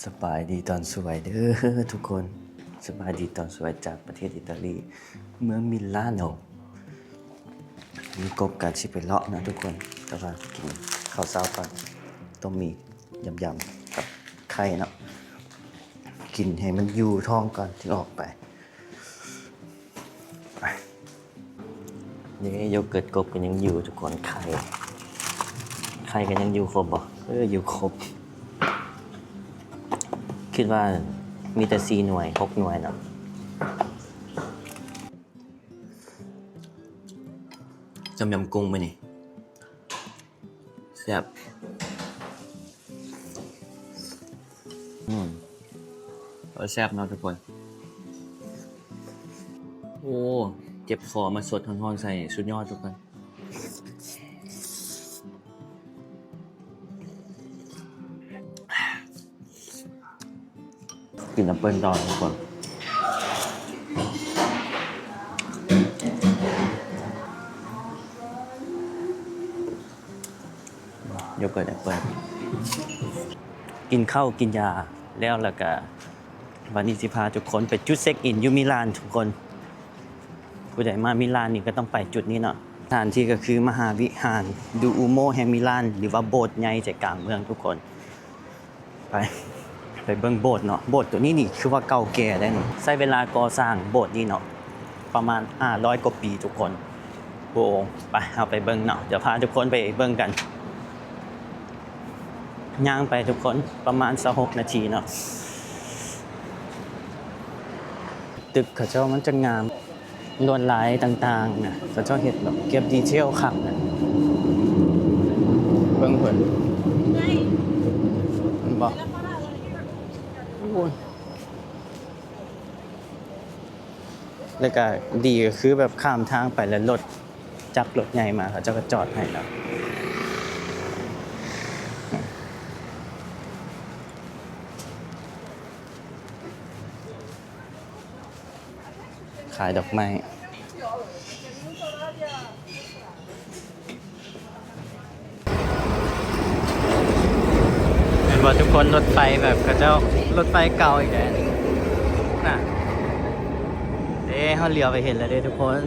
ສະບາຍດີຕອນສວຍເດີທຸກຄົນ, ສະບາຍດີຕອນສວຍຈາກປະເທດອີຕາລີ ເມືອງມິລາໂນ. ມີກົບກະຊິໄປເລາະເນາະທຸກຄົນ, ແຕ່ວ່າກິນເຂົ້າເຊົ້າກ່ອນ, ຕ້ອງມີຢຳໆກັບໄຂ່ເນາະ, ກິນໃຫ້ມັນຢູ່ທ້ອງກ່ອນຈຶ່ງອອກໄປ. ນີ້ໂຢເກີດກົບກໍຍັງຢູ່ທຸກຄົນ, ໄຂ່ ໄຂ່ກໍຍັງຢູ່ຄົບບໍ່? ເອີ ຢູ່ຄົບ. ຄິດວ່າມີແຕ່ສີ່ໜ່ວຍ ຫົກໜ່ວຍເນາະ. ຕົ້ມຍຳກຸ້ງມື້ນີ້ ແຊບ. ອືມ ເອີ ແຊບເນາະທຸກຄົນ. ໂອ້ ເຈັບຄໍ ມາສົດຮ້ອນໆໃສ່ ສຸດຍອດທຸກຄົນ. ກິນແອັບເປິ້ນຕໍ່ທຸກຄົນ. ໂຢເກີດແອັບເປິ້ນ. ກິນເຂົ້າກິນຢາແລ້ວ ແລ້ວກະ ວັນນີ້ຊິພາທຸກຄົນໄປຈຸດເຊັກອິນຢູ່ມິລານທຸກຄົນ. ຜູ້ໃດມາມິລານນີ້ກໍຕ້ອງໄປຈຸດນີ້ເນາະ. ສະຖານທີ່ກໍຄືມະຫາວິຫານດູອູໂມແຫ່ງມິລານ ຫຼືວ່າໂບດໃຫຍ່ໃຈກາງເມືອງທຸກຄົນ. ໄປ ໄປເບິ່ງໂບດເນາະ. ໂບດໂຕນີ້ນີ້ຄືວ່າເກົ່າແກ່ໄດ໋ນີ້, ໃຊ້ເວລາກໍ່ສ້າງໂບດນີ້ເນາະ ປະມານຫ້າຮ້ອຍກວ່າປີທຸກຄົນ. ໂອ້ ໄປ ເຮົາໄປເບິ່ງເນາະ, ດຽວພາທຸກຄົນໄປເບິ່ງກັນ. ຍ່າງໄປທຸກຄົນ ປະມານຊາວຫົກນາທີເນາະ. ຕຶກເຂົາເຈົ້າມັນຈະງາມ, ລວດລາຍຕ່າງໆນະ ເຂົາເຈົ້າເຮັດແບບເກັບດີເທວຄັກນະ. ເບິ່ງເພິ່ນ ເຫັນບໍ່? ໂອ້ຍ. ແລ້ວກະດີກໍຄືແບບຂ້າມທາງໄປ ແລ້ວລົດຈັກລົດໃຫຍ່ມາ ເຂົາເຈົ້າກໍຈອດໃຫ້ເນາະ. ຂາຍດອກໄມ້. ເຫັນບໍ່ທຸກຄົນ? ລົດໄຟແບບເຂົາເຈົ້າ ລົດໄຟເກົ່າອີກແລ້ວນະ. ເດ້ ເຮົາຫຼຽວໄປເຫັນແລ້ວເດ້ທຸກຄົນ.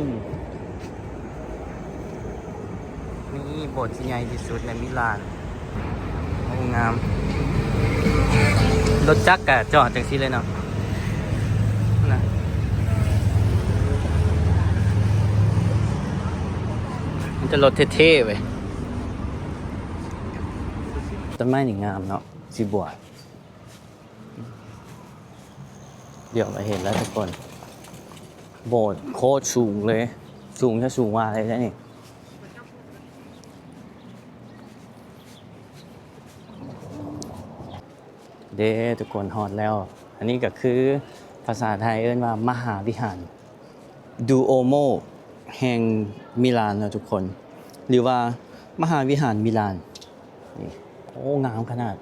ນີ້ໂບດທີ່ໃຫຍ່ທີ່ສຸດໃນມິລານ. ໂອ້ ງາມ. ລົດຈັກກະຈອດຈັ່ງຊີ້ເລີຍເນາະ ນະ. ມັນຈະລົດເທ່ໆເວີຍ. ຕົ້ນໄມ້ນີ້ງາມເນາະ ສີບົວ. ດຽວມາເຫັນແລ້ວທຸກຄົນ. ໂບດໂຄດສູງເລີຍ, ສູງແທ້ສູງວ່າເລີຍເດ້ນີ້. ເດ້ ທຸກຄົນ ຮອດແລ້ວ. ອັນນີ້ກໍຄືພາສາໄທເອີ້ນວ່າມະຫາວິຫານດູໂອໂມແຫ່ງມິລານເນາະທຸກຄົນ ຫຼືວ່າມະຫາວິຫານມິລານ. ນີ້ ໂອ້ ງາມຂະໜາດ.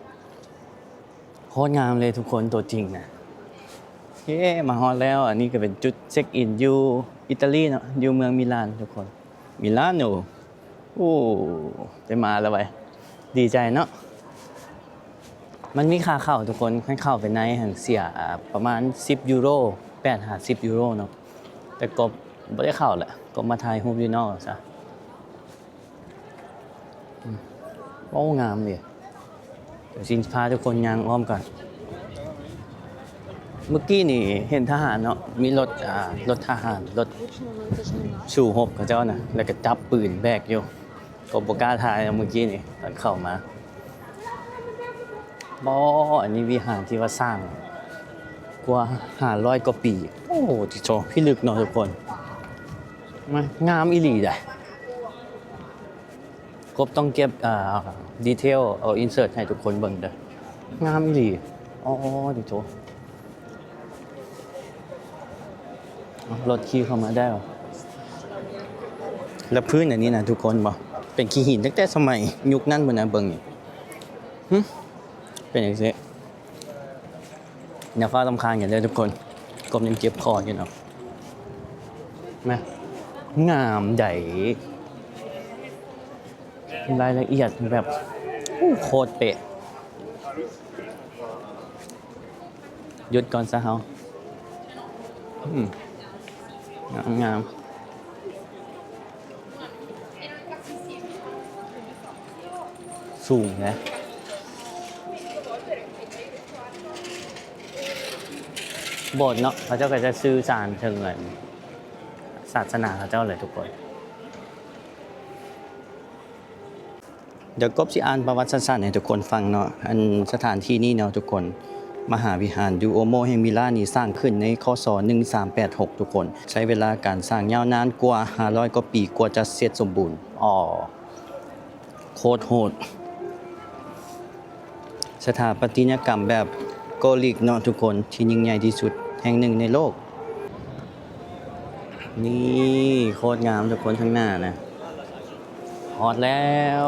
ໂຄດງາມເລີຍທຸກຄົນ ຕົວຈິງນະ. ເຢ້ ມາຮອດແລ້ວ. ອັນນີ້ກໍເປັນຈຸດເຊັກອິນຢູ່ອີຕາລີເນາະ, ຢູ່ເມືອງມິລານທຸກຄົນ. ມິລາໂນ. ໂອ້ ໄດ້ມາແລ້ວເວີຍ. ດີໃຈເນາະ. ມັນມີຄ່າເຂົ້າທຸກຄົນ. ຄັນເຂົ້າໄປໃນຫັ້ນເສຍ ອາ ປະມານສິບຢູໂຣ, ແປດຫາສິບຢູໂຣເນາະ. ແຕ່ກໍບໍ່ໄດ້ເຂົ້າແຫຼະ, ກໍມາຖ່າຍຮູບຢູ່ນອກຊະ. ອືມ ໂອ້ ງາມເດ. ດຽວຊິພາທຸກຄົນຍ່າງອ້ອມກ່ອນ. ເມື່ອກີ້ນີ້ເຫັນທະຫານເນາະ, ມີລົດ ອາ ລົດທະຫານ, ລົດສູ້ຮົບເຂົາເຈົ້ານະ, ແລ້ວກໍຈັບປືນແບກຢູ່. ກໍບໍ່ກ້າຖ່າຍເນາະ ເມື່ອກີ້ນີ້ຕອນເຂົ້າມາ. ບໍ່ ອັນນີ້ວິຫານທີ່ວ່າສ້າງກວ່າຫ້າຮ້ອຍກວ່າປີ. ໂອ້ ຕິໂທ ພິລຶກເນາະທຸກຄົນ. ມາ ງາມອີ່ຫຼີໃດ໋. ກົບຕ້ອງເກັບ ອາ ດີເທວ ເອົາອິນເສີດໃຫ້ທຸກຄົນເບິ່ງເດີ. ງາມອີ່ຫຼີ. ອໍ ຕິໂທ. ເອົາລົດຂີ່ເຂົ້າມາໄດ້ຫວາ? ແລ້ວພື້ນອັນນີ້ນະທຸກຄົນ ບໍ່ ເປັນຂີ້ຫີນຕັ້ງແຕ່ສະໄໝຍຸກນັ້ນພຸ້ນນະ. ເບິ່ງນີ້ ຫຶ ເປັນຈັ່ງຊີ້. ຢ່າຟ້າວລຳຄານກັນເດີທຸກຄົນ, ກົບຍັງເຈັບຄໍຢູ່ເນາະ. ນະ ງາມໃດ໋. ລາຍລະອຽດແບບ ໂອ້ ໂຄດເປະ. ຢຸດກ່ອນຊະເຮົາ. ອືມ ງາມໆ ສູງແທ້. ໂບດເນາະ ເຂົາເຈົ້າກໍຈະສື່ສານເຖິງອັນ ສາສະໜາເຂົາເຈົ້າແຫຼະທຸກຄົນ. ດຽວກົບຊິອ່ານປະຫວັດສາດໃຫ້ທຸກຄົນຟັງເນາະ. ອັນສະຖານທີ່ນີ້ເນາະທຸກຄົນ ມະຫາວິຫານດູໂອໂມແຫ່ງມິລານນີ້ສ້າງຂຶ້ນໃນ ຄ.ສ. ໜຶ່ງສາມແປດຫົກ ທຸກຄົນ. ໃຊ້ເວລາການສ້າງຍາວນານກວ່າຫ້າຮ້ອຍກວ່າປີ ກວ່າຈະເສັດສົມບູນ. ອໍ ໂຄດໂຫດ. ສະຖາປັດຕະຍະກຳແບບໂກລິກເນາະທຸກຄົນ ທີ່ຍິ່ງໃຫຍ່ທີ່ສຸດແຫ່ງໜຶ່ງໃນໂລກ. ນີ້ໂຄດງາມທຸກຄົນ ທາງໜ້ານະ. ຮອດແລ້ວ.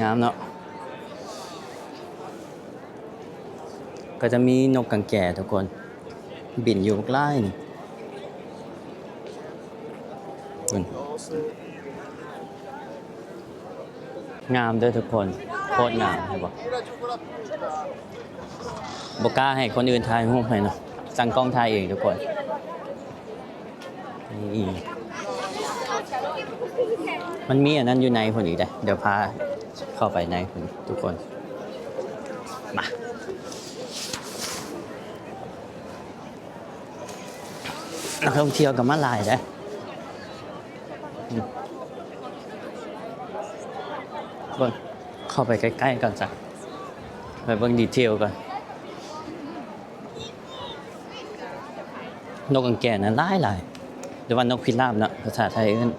ງາມເນາະ. ກໍຈະມີນົກກາງແກທຸກຄົນ ບິນຢູ່ບັກຫຼາຍນີ້. ເບິ່ງ ງາມເດີທຸກຄົນ ໂຄດງາມ ເຫັນບໍ່? ບໍ່ກ້າໃຫ້ຄົນອື່ນຖ່າຍຮູບໃຫ້ເນາະ ຕັ້ງກ້ອງຖ່າຍເອງທຸກຄົນ. ນີ້ ມັນມີອັນນັ້ນຢູ່ໃນພຸ້ນອີກເດ້ ດຽວພາເຂົ້າໄປໃນພຸ້ນທຸກຄົນ. ມາ ນັກທ່ອງທ່ຽວກໍມາຫຼາຍເດ້. ອືມ ເບິ່ງ ເຂົ້າໄປໃກ້ໆກ່ອນຊະ ໄປເບິ່ງດີເທວກ່ອນ. ນົກກາງແກນະຫຼາຍໆ ຫຼືວ່ານົກພິລາບເນາະ ພາສາໄທເອີ້ນ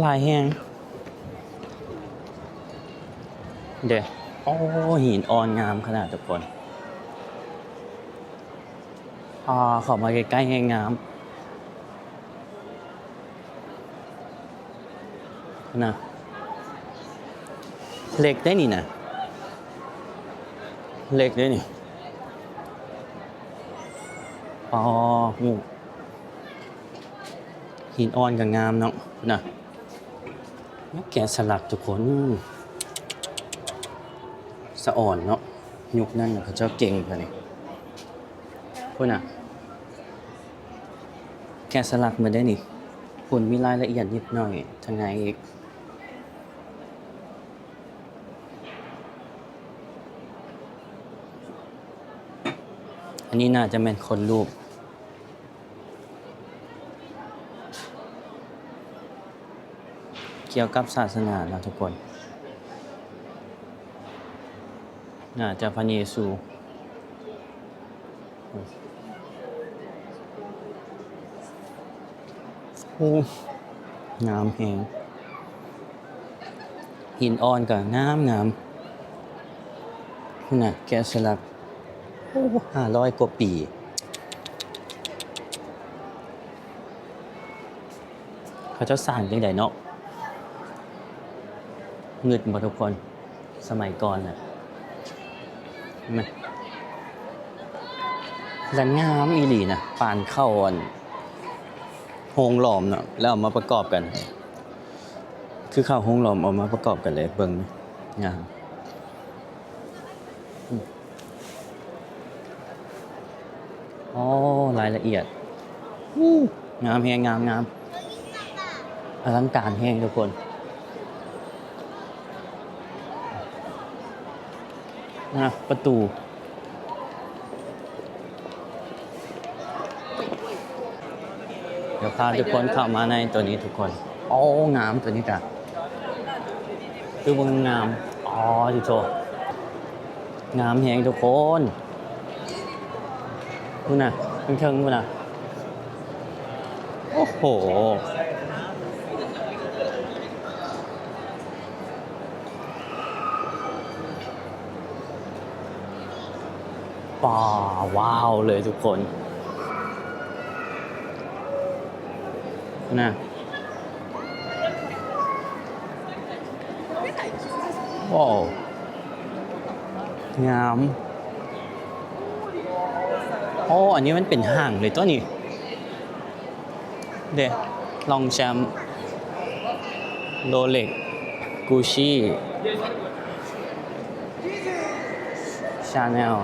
ຫຼາຍແຮງເດ້. ໂອ້ ຫີນອ່ອນງາມຂະໜາດທຸກຄົນ. ອ່າ ເຂົ້າມາໃກ້ໆແຮງງາມ. ນະ ເຫຼັກເດ້ນີ້ນະ ເຫຼັກເດ້ນີ້. ອໍ ຫູ ຫີນອ່ອນກໍງາມເນາະ ພຸ້ນນະ ແກະສະຫຼັກທຸກຄົນ. ສະອອນເນາະ ຍຸກນັ້ນເຂົາເຈົ້າເກັ່ງປານນີ້. ພຸ້ນນະ ແກະສະຫຼັກໝົດເດ້ນີ້. ພຸ້ນມີລາຍລະອຽດນິດໜ້ອຍທາງໃນອີກ. ອັນນີ້ໜ້າຈະແມ່ນຄົນຮູບ ກ່ຽວກັບສາສະໜາເນາະທຸກຄົນ. ໜ້າຈະພະເຢຊູ. ໂອ້ ງາມແຮງ. ຫີນອ່ອນກໍງາມໆ. ພຸ້ນນະ ແກະສະຫຼັກ. ໂອ້ ຫ້າຮ້ອຍກວ່າປີ. ເຂົາເຈົ້າສ້າງຈັ່ງໃດເນາະ? ງຶດບໍ່ທຸກຄົນ? ສະໄໝກ່ອນນະ ແມ່ນ ແລະງາມອີ່ຫຼີນະ ປານເຂົ້າອັນໂຮງຫຼອມເນາະ ແລ້ວເອົາມາປະກອບກັນ ຄືເຂົ້າໂຮງຫຼອມເອົາມາປະກອບກັນເລີຍ ເບິ່ງ ງາມ. ອໍ ລາຍລະອຽດ ອູ້ ງາມແຮງ ງາມໆ ອະລັງການແຮງທຸກຄົນ. ນະ ປະຕູ ດຽວພາທຸກຄົນເຂົ້າມາໃນຕົວນີ້ທຸກຄົນ. ໂອ້ ງາມ ຕົວນີ້ກະຄືບໍ່ງາມ. ອໍ ຕິໂທ ງາມແຮງທຸກຄົນ. ພຸ້ນນະ ເທິງໆ ພຸ້ນນະ. ໂອ້ໂຫ ປາ ວ້າວເລີຍທຸກຄົນ ນະ. ວ້າວ ງາມ. ໂອ້ ອັນນີ້ມັນເປັນຫ້າງເລີຍຕົວນີ້ ເດ້ ລອງແຊມ ໂຣເລັກ Gucci Chanel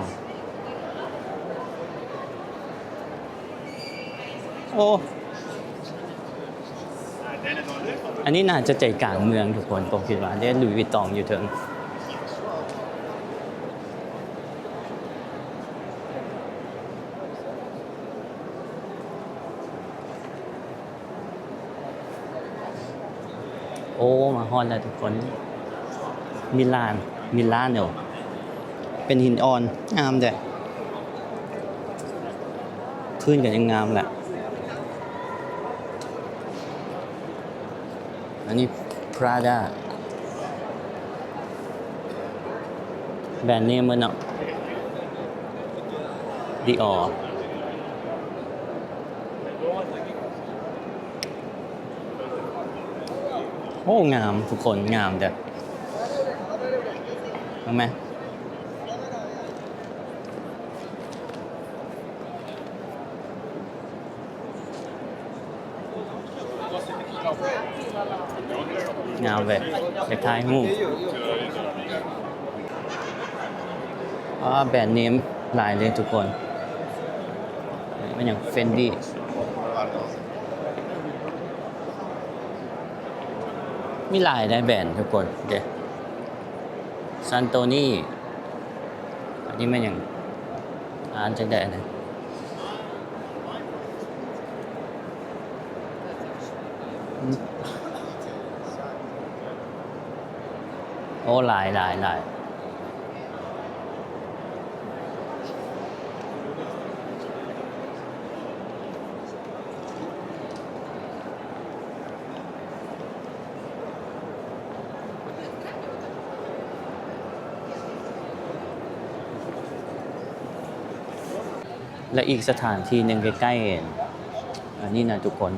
ໂອ້ ອັນນີ້ໜ້າຈະໃຈກາງເມືອງທຸກຄົນ ກໍຄິດວ່າເດ້ Louis Vuitton ຢູ່ເທິງ. ໂອ້ ມາຮອດແລ້ວທຸກຄົນ ມິລານ ມິລາໂນ ເປັນຫີນອ່ອນ ງາມແທ້ ພື້ນກໍຍັງງາມແຫຼະ. ອັນນີ້ Prada ແບຣນເນມເບິດເນາະ Dior. ໂອ້ ງາມທຸກຄົນ ງາມເດີ້ ເຫັນໄໝ? ງາມເວີຍ ຢາກຖ່າຍຮູບ. ອ່າ ແບຣນເນມຫຼາຍເລີຍທຸກຄົນ ແມ່ນຫຍັງ Fendi ມີຫຼາຍໄດ໋ແບຣນທຸກຄົນເດ້ Santoni ອັນນີ້ແມ່ນຫຍັງ ອ່ານຈັ່ງໃດອັນນີ້ ໂອ້ ຫຼາຍ ຫຼາຍ ຫຼາຍ. ແລະ ອີກສະຖານທີ່ໜຶ່ງໃກ້ໆ ອັນນີ້ນະທຸກຄົນ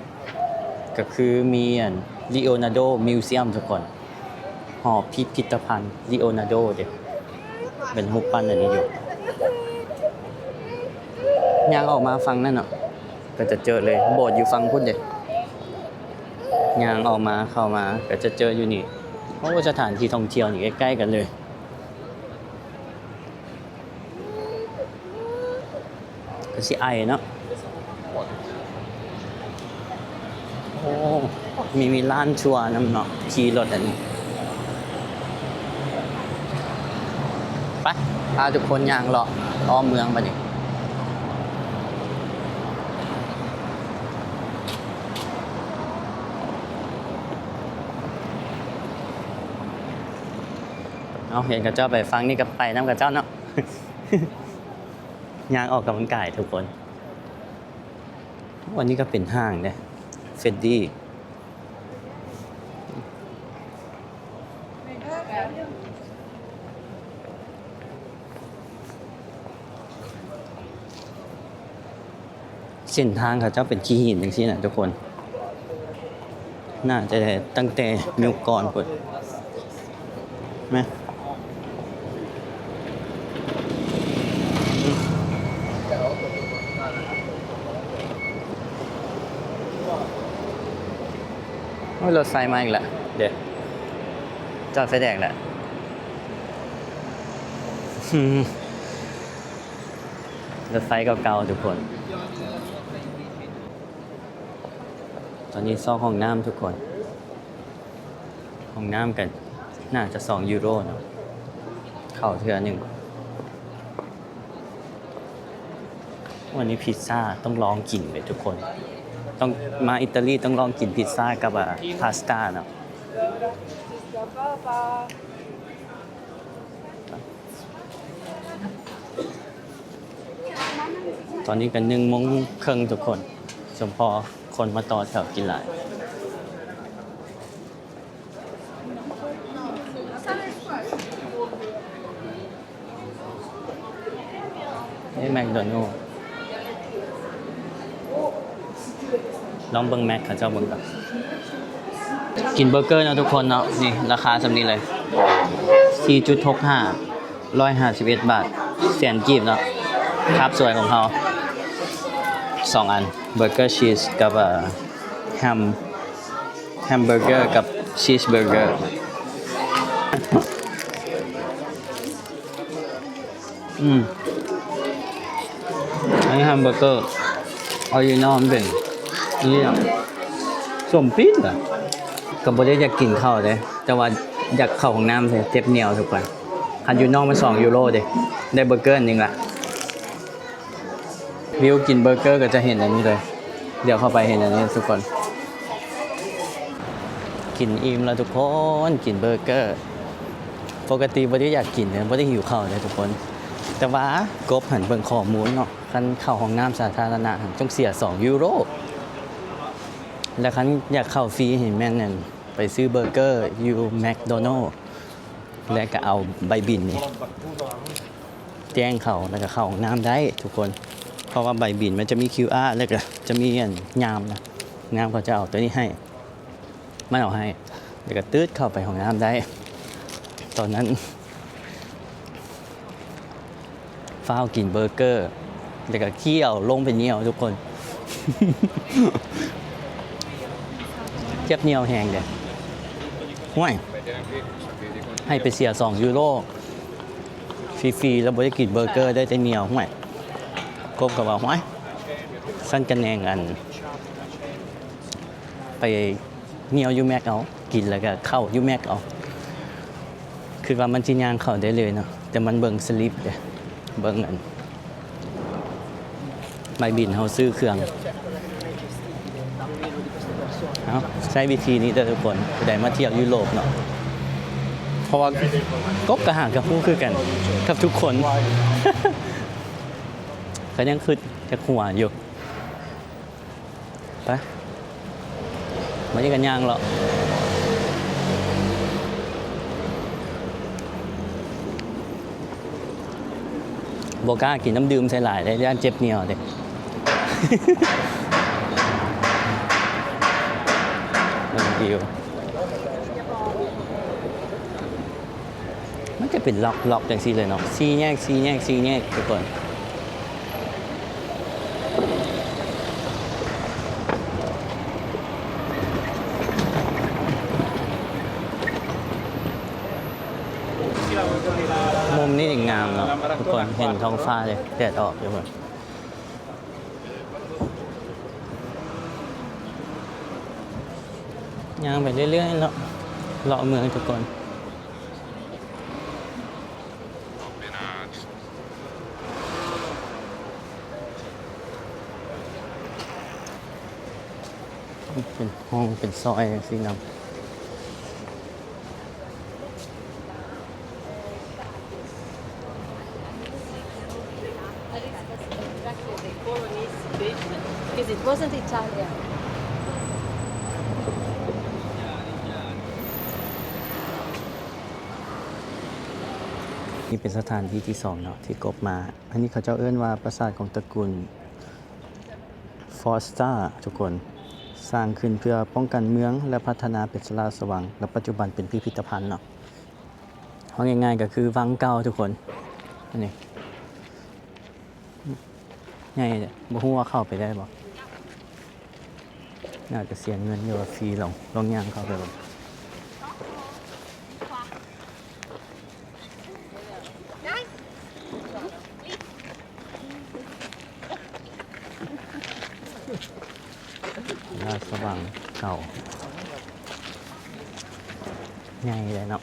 ກໍຄືມີອັນ Leonardo Museum ທຸກຄົນ ຫໍພິພິທະພັນ Leonardo ເດ້ ເປັນຮູບປັ້ນອັນນີ້ຢູ່. ຍ່າງອອກມາຝັ່ງນັ້ນເນາະ ກໍຈະເຈີເລີຍ ໂບດຢູ່ຝັ່ງພຸ້ນເດ້. ຍ່າງອອກມາ ເຂົ້າມາ ກໍຈະເຈີຢູ່ນີ້. ໂອ້ ສະຖານທີ່ທ່ອງທ່ຽວນີ້ໃກ້ໆກັນເລີຍ. ກໍຊິໄອເນາະ. ໂອ້ ມີ ມີຮ້ານຊົ່ວນຳເນາະ ຂີ່ລົດອັນນີ້. ໄປ ພາທຸກຄົນຍ່າງເລາະອ້ອມເມືອງບາດນີ້. ເອົາ ເຫັນເຂົາເຈົ້າໄປຝັ່ງນີ້ກໍໄປນຳເຂົາເຈົ້າເນາະ. ຍ່າງອອກກຳລັງກາຍທຸກຄົນ. ໂອ້ ອັນນີ້ກໍເປັນຫ້າງເດ້ Fendi. ເສັ້ນທາງເຂົາເຈົ້າເປັນຂີ້ຫີນຈັ່ງຊີ້ນະທຸກຄົນ. ໜ້າຈະໄດ້ຕັ້ງແຕ່ຍຸກກ່ອນພຸ້ນແມ່ນ. ໂອ້ຍ ລົດໄຟມາອີກແລ້ວເດ້ ຈອດໄຟແດງແລ້ວ. ລົດໄຟເກົ່າໆ ທຸກຄົນ. ຕອນນີ້ຊອກຫ້ອງນ້ຳທຸກຄົນ ຫ້ອງນ້ຳກໍໜ້າຈະສອງຢູໂຣເນາະ ເຂົ້າເທື່ອໜຶ່ງ. ວັນນີ້ພິດຊາຕ້ອງລອງກິນເລີຍທຸກຄົນ ຕ້ອງມາອິຕາລີຕ້ອງລອງກິນພິດຊາກັບ ອາ ພາສຕ້າເນາະ. ຕອນນີ້ກໍໜຶ່ງໂມງເຄິ່ງທຸກຄົນ ສົມພໍຄົນມາຕໍ່ແຖວກິນຫຼາຍ. ນີ້ແມັກໂດນັລ ລອງເບິ່ງແມັກເຂົາເຈົ້າເບິ່ງກ່ອນ. ກິນເບີເກີເນາະທຸກຄົນເນາະ ນີ້ລາຄາສ່ຳນີ້ເລີຍ ສີ່ຈຸດຫົກຫ້າ ຮ້ອຍຫ້າສິບເອັດບາດ ແສນກີບເນາະ. ຄາບສວຍຂອງເຮົາສອງອັນ ເບີເກີຊີສກັບ ເອີ ແຮມ ແຮມເບີເກີກັບຊີສເບີເກີ. ອືມ ອັນນີ້ແຮມເບີເກີອອຣິຈິນອລ ມັນເປັນ ນີ້ ສົ້ມປີດລະ. ກໍບໍ່ໄດ້ຢາກກິນເຂົ້າເດ້ ແຕ່ວ່າຢາກເຂົ້າຫ້ອງນ້ຳ ເຈັບໜ່ຽວທຸກຄົນ. ຄັນຢູ່ນອກມັນສອງຢູໂຣເດ້ ໄດ້ເບີເກີອັນໜຶ່ງລະ. ວິວກິນເບີເກີກໍຈະເຫັນອັນນີ້ເລີຍ. ດຽວເຂົ້າໄປເຫັນອັນນີ້ທຸກຄົນ. ກິນອີ່ມແລ້ວທຸກຄົນ ກິນເບີເກີ. ປົກກະຕິບໍ່ໄດ້ຢາກກິນເດ້ ບໍ່ໄດ້ຫິວເຂົ້າເດ້ທຸກຄົນ. ແຕ່ວ່າກົບຫັ້ນເບິ່ງຂໍ້ມູນເນາະ ຄັນເຂົ້າຫ້ອງນ້ຳສາທາລະນະຫັ້ນຕ້ອງເສຍສອງຢູໂຣ ແລະ ຄັນຢາກເຂົ້າຟຣີນີ້ແມ່ນອັນ ໄປຊື້ເບີເກີຢູ່ແມັກໂດນັລ ແລະ ກໍເອົາໃບບິນນີ້ ແຈ້ງເຂົາ ແລ້ວກໍເຂົ້າຫ້ອງນ້ຳໄດ້ທຸກຄົນ. ເພາະວ່າໃບບິນມັນຈະມີຄິວອາ ແລ້ວກໍຈະມີອັນຍາມນະ ຍາມເຂົາຈະເອົາຕົວນີ້ໃຫ້ ມັນເອົາໃຫ້ ແລ້ວກໍຕຶດເຂົ້າໄປຫ້ອງນ້ຳໄດ້. ຕອນນັ້ນຟ້າວກິນເບີເກີ ແລ້ວກໍຂ້ຽວລົງໄປຍ່ຽວທຸກຄົນ ເຈັບຍ່ຽວແຮງເດ້. ຫ້ວຍ ໃຫ້ໄປເສຍສອງຢູໂຣ ຟຣີໆ ແລ້ວບໍ່ໄດ້ກິນເບີເກີ ໄດ້ແຕ່ຍ່ຽວ. ຫ້ວຍ ກົບກໍວ່າ ຫ້ວຍ ຊັ້ນກະແນງອັນ ໄປຍ່ຽວຢູ່ແມັກເອົາ ກິນແລ້ວກໍເຂົ້າຢູ່ແມັກເອົາ. ຄິດວ່າມັນຊິຍ່າງເຂົ້າໄດ້ເລີຍເນາະ ແຕ່ມັນເບິ່ງສະລິບເດ້ ເບິ່ງອັນ ໃບບິນເຮົາຊື້ເຄື່ອງ. ເອົາ ໃຊ້ວິທີນີ້ເດີທຸກຄົນ ຜູ້ໃດມາທ່ຽວຢູໂຣບເນາະ ເພາະວ່າກົບກໍຫາກໍຮູ້ຄືກັນກັບທຸກຄົນ ກໍຍັງຄິດຈາກຫົວຢູ່. ໄປ ບັດນີ້ກໍຍ່າງເລາະ ບໍ່ກ້າກິນນ້ຳດື່ມໃສ່ຫຼາຍເດ້ ຢ້ານເຈັບໜ່ຽວເດ້. ເບິ່ງວິວ ມັນຈະເປັນລັອກໆ ຈັ່ງຊີ້ເລີຍເນາະ ສີ່ແຍກ ສີ່ແຍກ ສີ່ແຍກ ທຸກຄົນ. ມຸມນີ້ນີ້ງາມເນາະທຸກຄົນ ເຫັນທ້ອງຟ້າເລີຍ ແດດອອກທຸກຄົນ. ຍ່າງໄປເລື້ອຍໆ ເລາະ ເລາະເມືອງທຸກຄົນ. ເປັນຫ້ອງເປັນຊອຍຈັ່ງຊີ້ນຳ. Because it wasn't Italian. ນີ້ເປັນສະຖານທີ່ທີສອງເນາະ ທີ່ກົບມາ. ອັນນີ້ເຂົາເຈົ້າເອີ້ນວ່າປາສາດຂອງຕະກຸນ Foster ທຸກຄົນ. ສ້າງຂຶ້ນເພື່ອປ້ອງກັນເມືອງ ແລະ ພັດທະນາເປັນສາລາສະຫວ່າງ ແລະ ປັດຈຸບັນເປັນພິພິທະພັນເນາະ. ເວົ້າງ່າຍໆ ກໍຄືວັງເກົ່າທຸກຄົນ. ອັນນີ້ໃຫຍ່ເດ້ ບໍ່ຮູ້ວ່າເຂົ້າໄປໄດ້ບໍ່? ໜ້າຈະເສຍເງິນ ຫຼືວ່າຟຣີ ລອງ ລອງຍ່າງເຂົ້າໄປເບິ່ງ. ລາຊະວັງເກົ່າ ໃຫຍ່ເລີຍເນາະ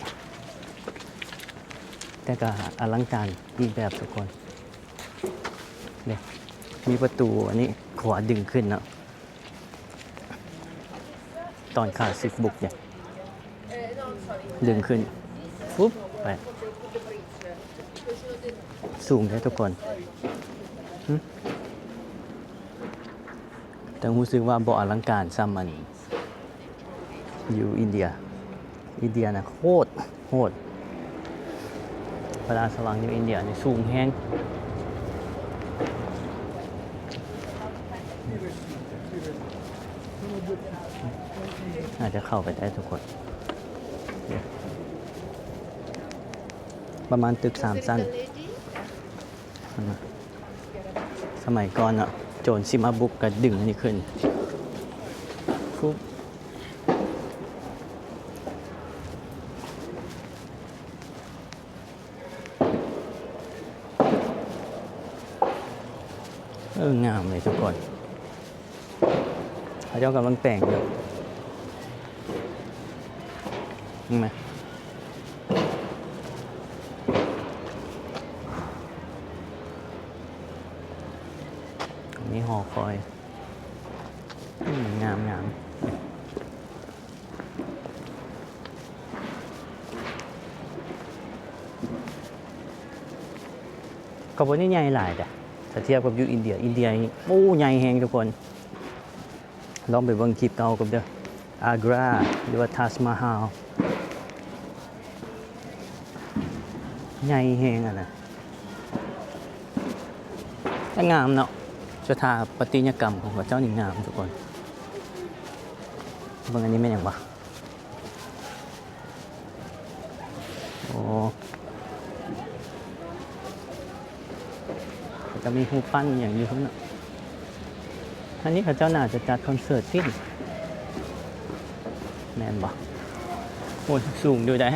ແຕ່ກໍອະລັງການອີກແບບທຸກຄົນ. ເດ້ ມີປະຕູອັນນີ້ ຂົວດຶງຂຶ້ນເນາະ. ຕອນຂາຊິກບຸກເດ ດຶງຂຶ້ນ ຟຸບ ໄປ ສູງເດ້ທຸກຄົນ. ຫຶ ແຕ່ຮູ້ສຶກວ່າບໍ່ອະລັງການສ່ຳອັນ ຢູ່ອິນເດຍ. ອິນເດຍນະໂຄດໂຫດ. ພະລາຊະວັງຢູ່ອິນເດຍນີ້ສູງແຮງ. ອາດຈະເຂົ້າໄປໄດ້ທຸກຄົນ. ປະມານຕຶກສາມຊັ້ນ. ສະໄໝກ່ອນເນາະ ໂຈນຊິມາບຸກກໍດຶງອັນນີ້ຂຶ້ນ ຟຸບ. ເອີ ງາມເລີຍທຸກຄົນ ເຂົາເຈົ້າກຳລັງແປງຢູ່ ເຫັນໄໝ? ມີຫໍຄອຍ ອືມ ງາມໆ. ກໍບໍ່ໄດ້ໃຫຍ່ຫຼາຍເດ້ ຖ້າທຽບກັບຢູ່ອິນເດຍ. ອິນເດຍນີ້ ໂອ້ ໃຫຍ່ແຮງທຸກຄົນ. ລອງໄປເບິ່ງຄລິບເກົ່າກັນເດີ ອາກຣາ ຫຼືວ່າ Taj Mahal. ໃຫຍ່ແຮງຫັ້ນນະ ແຕ່ງາມເນາະ. ສະຖາປັດຕິຍະກຳຂອງເຂົາເຈົ້ານີ້ງາມທຸກຄົນ. ເບິ່ງອັນນີ້ແມ່ນຫຍັງວະ? ໂອ້ ກໍມີຮູບປັ້ນອີ່ຫຍັງຢູ່ພຸ້ນເນາະ. ອັນນີ້ເຂົາເຈົ້າໜ້າຈະຈັດຄອນເສີດຕິ ແມ່ນບໍ່? ໂອ້ຍ ສູງຢູ່ໃດ.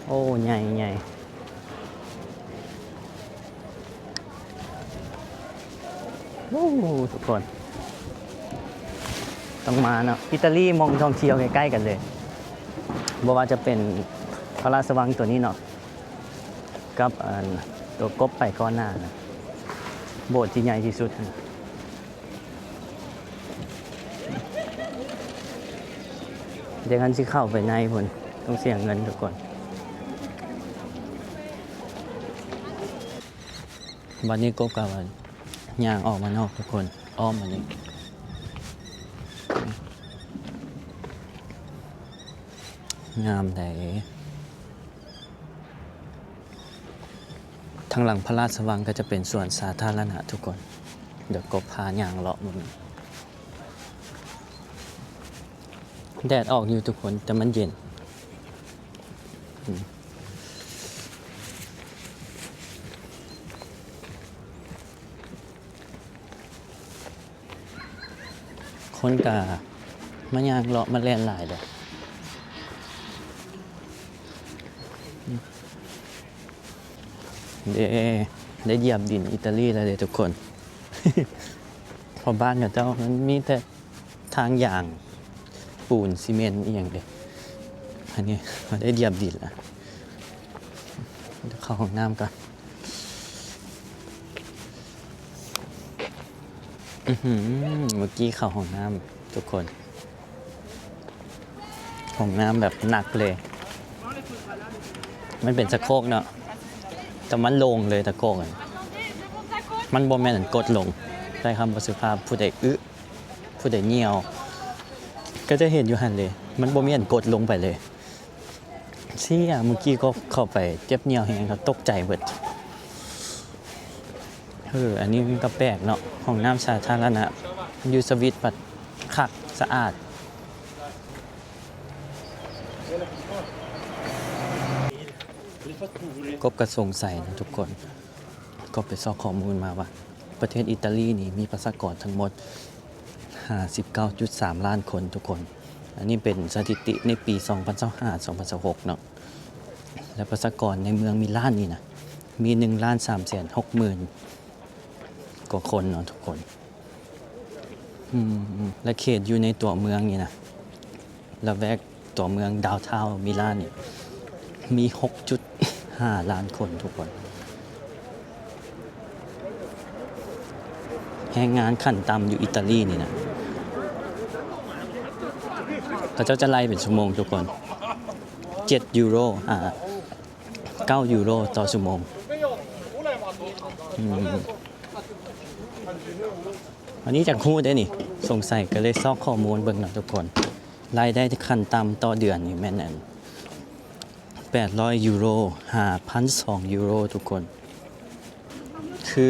ໂອ້ ໃຫຍ່ ໃຫຍ່. ໂອ້ ທຸກຄົນ ຕ້ອງມາເນາະ. ອິຕາລີ ໝ່ອງທ່ອງທ່ຽວໃກ້ໆກັນເລີຍ ບໍ່ວ່າຈະເປັນພະລາຊະວັງຕົວນີ້ເນາະ ກັບອັນຕົວກົບໄປກ່ອນໜ້ານະ ໂບດທີ່ໃຫຍ່ທີ່ສຸດຫັ້ນນະ. ດຽວຄັນຊິເຂົ້າໄປໃນພຸ້ນ ຕ້ອງເສຍເງິນທຸກຄົນ. ບັດນີ້ກົບກໍຍ່າງອອກມານອກທຸກຄົນ ອ້ອມມານີ້ ງາມໃດ. ທາງຫຼັງພະລາຊະວັງກໍຈະເປັນສວນສາທາລະນະທຸກຄົນ. ດຽວກົບພາຍ່າງເລາະເບິ່ງ. ແດດອອກຢູ່ທຸກຄົນ ແຕ່ມັນເຢັນ. ຄົນກະມາຍ່າງເລາະມາແລ່ນຫຼາຍເດ້. ເດ້ ໄດ້ຢຽບດິນອີຕາລີແລ້ວເດ້ທຸກຄົນ. ເພາະບ້ານເຂົາເຈົ້າມັນມີແຕ່ທາງຢາງ ປູນ ຊີເມັນ ອີ່ຫຍັງເດ້. ອັນນີ້ເຮົາໄດ້ຢຽບດິນແລ້ວ. ເຂົ້າຫ້ອງນ້ຳກ່ອນ. ອືຫື ເມື່ອກີ້ເຂົ້າຫ້ອງນ້ຳທຸກຄົນ ຫ້ອງນ້ຳແບບໜັກເລີຍ. ມັນເປັນຊະໂຄກເນາະ ແຕ່ມັນໂລ່ງເລີຍ ຕະໂກກ ມັນບໍ່ແມ່ນອັນກົດລົງ. ໃຊ້ຄຳບໍ່ສຸພາບ ຜູ້ໃດອຶ ຜູ້ໃດຍ່ຽວ ກໍຈະເຫັນຢູ່ຫັ້ນເລີຍ. ມັນບໍ່ມີອັນກົດລົງໄປເລີຍ. ເຊຍ ເມື່ອກີ້ກໍເຂົ້າໄປເຈັບຍ່ຽວແຮງ ກໍຕົກໃຈເບິດ. ເອີ ອັນນີ້ມັນກໍແປກເນາະ ຫ້ອງນ້ຳສາທາລະນະ ຢູ່ສະວິດ ບັດຄັກສະອາດ. ກົບກໍສົງໄສນະທຸກຄົນ ກໍໄປຊອກຂໍ້ມູນມາວ່າ ປະເທດອີຕາລີນີ້ມີປະຊາກອນທັງໝົດ ຫ້າສິບເກົ້າຈຸດສາມລ້ານຄົນທຸກຄົນ. ອັນນີ້ເປັນສະຖິຕິໃນປີສອງພັນຊາວຫ້າ ສອງພັນຊາວຫົກເນາະ ແລະ ປະຊາກອນໃນເມືອງມິລານນີ້ນະ ມີໜຶ່ງລ້ານສາມແສນຫົກໝື່ນກວ່າຄົນເນາະທຸກຄົນ. ອືມ ແລະ ເຂດຢູ່ໃນຕົວເມືອງນີ້ນະ ລະແວກຕົວເມືອງດາວທາວມິລານນີ້ ມີຫົກຈຸດຫ້າລ້ານຄົນທຸກຄົນ. ແຮງງານຂັ້ນຕ່ຳຢູ່ອີຕາລີນີ້ນະ ເຂົາເຈົ້າຈະໄລ່ເປັນຊົ່ວໂມງທຸກຄົນ ເຈັດຢູໂຣ ອ່າ ເກົ້າຢູໂຣຕໍ່ຊົ່ວໂມງ. ອືມ ອັນນີ້ຢາກຮູ້ເດ້ນີ້ ສົງໄສກໍເລີຍຊອກຂໍ້ມູນເບິ່ງເນາະທຸກຄົນ. ລາຍໄດ້ຂັ້ນຕ່ຳຕໍ່ເດືອນນີ້ແມ່ນອັນ ແປດຮ້ອຍຢູໂຣ ຫ້າພັນສອງຢູໂຣທຸກຄົນ. ຄື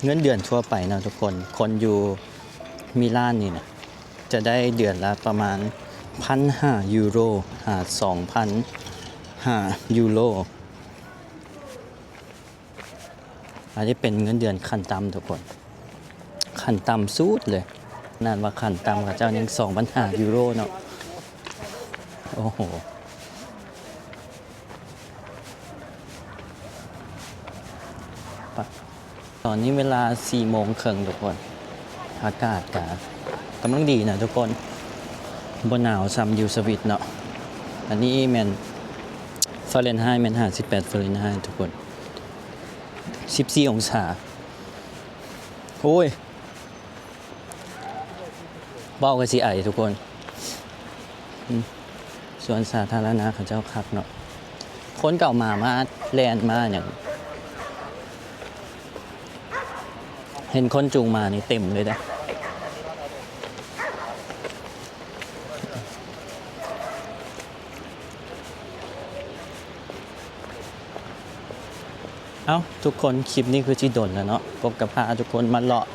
ເງິນເດືອນທົ່ວໄປເນາະທຸກຄົນ ຄົນຢູ່ມິລານນີ້ນະ ຈະໄດ້ເດືອນລະປະມານພັນຫ້າຢູໂຣ ຫາສອງພັນຫ້າຢູໂຣ. ອັນນີ້ເປັນເງິນເດືອນຂັ້ນຕ່ຳທຸກຄົນ ຂັ້ນຕ່ຳສຸດເລີຍ. ນັ້ນວ່າຂັ້ນຕ່ຳເຂົາເຈົ້າຍັງສອງພັນຫ້າຢູໂຣເນາະ. ໂອ້ໂຫ ໂອ້ ຕອນນີ້ເວລາສີ່ໂມງເຄິ່ງທຸກຄົນ ອາກາດກະກຳລັງດີນະທຸກຄົນ ບໍ່ໜາວຊ່ຳຢູ່ສະວິດເນາະ. ອັນນີ້ແມ່ນຟາເຣນໄຮ ແມ່ນຫ້າສິບແປດຟາເຣນໄຮທຸກຄົນ ສິບສີ່ອົງສາ. ໂອ້ຍ ເວົ້າກໍຊິໄອທຸກຄົນ. ອືມ ສວນສາທາລະນະເຂົາເຈົ້າຄັກເນາະ ຄົນເກົ່າມາ ມາແລ່ນມາຫຍັງ ເຫັນຄົນຈູງໝານີ້ເຕັມເລີຍເດ້. ເອົ້າ ທຸກຄົນ ຄລິບນີ້ຄືຊິດົນແລ້ວເນາະ ປົກກະພາທຸກຄົນມາເລາະ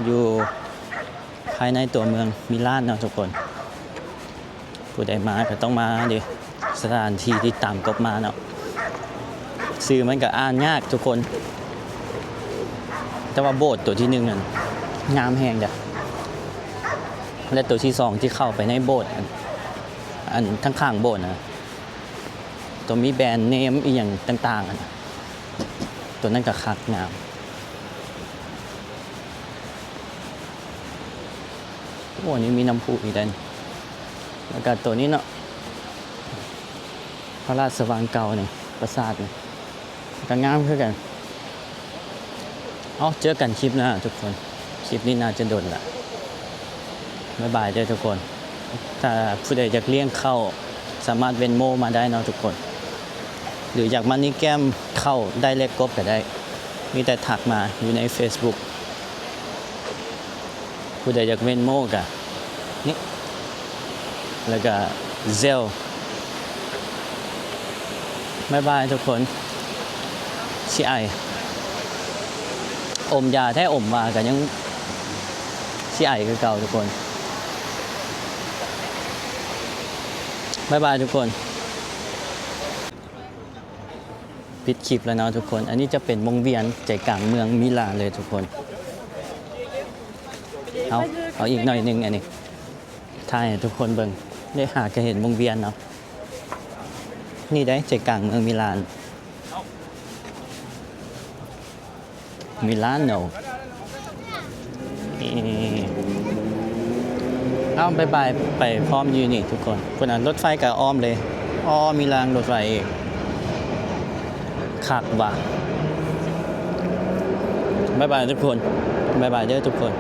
ຢູ່ພາຍໃນຕົວເມືອງມິລານເນາະທຸກຄົນ. ຜູ້ໃດມາກໍຕ້ອງມາເດ້ ສະຖານທີ່ທີ່ຕາມກົບມາເນາະ. ຊື່ມັນກໍອ່ານຍາກທຸກຄົນ ແຕ່ວ່າໂບດຕົວທີໜຶ່ງນັ້ນງາມແຮງເດ້ ແລະ ຕົວທີສອງທີ່ເຂົ້າໄປໃນໂບດ ອັນ ອັນຂ້າງໆໂບດນະ ຕົວມີແບຣນເນມອີ່ຫຍັງຕ່າງໆ ອັນ ຕົວນັ້ນກໍຄັກງາມ. ໂອ້ ນີ້ມີນ້ຳພຸອີກແລ້ວນີ້ ແລ້ວກໍຕົວນີ້ເນາະ ພະລາຊະວັງເກົ່ານີ້ ປາສາດນີ້ ກໍງາມຄືກັນ. ເອົາ ເຈີກັນຄລິບໜ້າທຸກຄົນ ຄລິບນີ້ໜ້າຈະດົນລະ ບາຍບາຍເດີທຸກຄົນ. ຖ້າຜູ້ໃດຢາກລ້ຽງເຂົ້າ ສາມາດເວັນໂມມາໄດ້ເນາະທຸກຄົນ ຫຼືຢາກມານີ້ແກ້ມເຂົ້າໄດ້ແລະກົບກໍໄດ້ ມີແຕ່ທັກມາຢູ່ໃນເຟສບຸກ. ຜູ້ໃດຢາກເວັນໂມກະນີ້ ແລ້ວກະເຊວ. ບາຍບາຍທຸກຄົນ ຊິໄອ ອົມຢາແທ້ ອົມມາກະຍັງຊິໄອຄືເກົ່າທຸກຄົນ. ບາຍບາຍທຸກຄົນ. ປິດຄລິບແລ້ວເນາະທຸກຄົນ. ອັນນີ້ຈະເປັນວົງວຽນໃຈກາງເມືອງມິລານເລີຍທຸກຄົນ. ເອົາ ເອົາອີກໜ້ອຍໜຶ່ງ ອັນນີ້ຖ່າຍໃຫ້ທຸກຄົນເບິ່ງ. ໄດ້ຫາກະເຫັນວົງວຽນເນາະ. ນີ້ໄດ໋ໃຈກາງເມືອງມິລານ. ມິລານໂນ ນີ້ ເອົາ ບາຍບາຍ ໄປພ້ອມຢູ່ນີ້ທຸກຄົນ. ພຸ້ນນະ ລົດໄຟກໍອ້ອມເລີຍ ອ້ອມມີລາງລົດໄຟອີກ ຄັກວ່າ. ບາຍບາຍທຸກຄົນ ບາຍບາຍເດີທຸກຄົນ.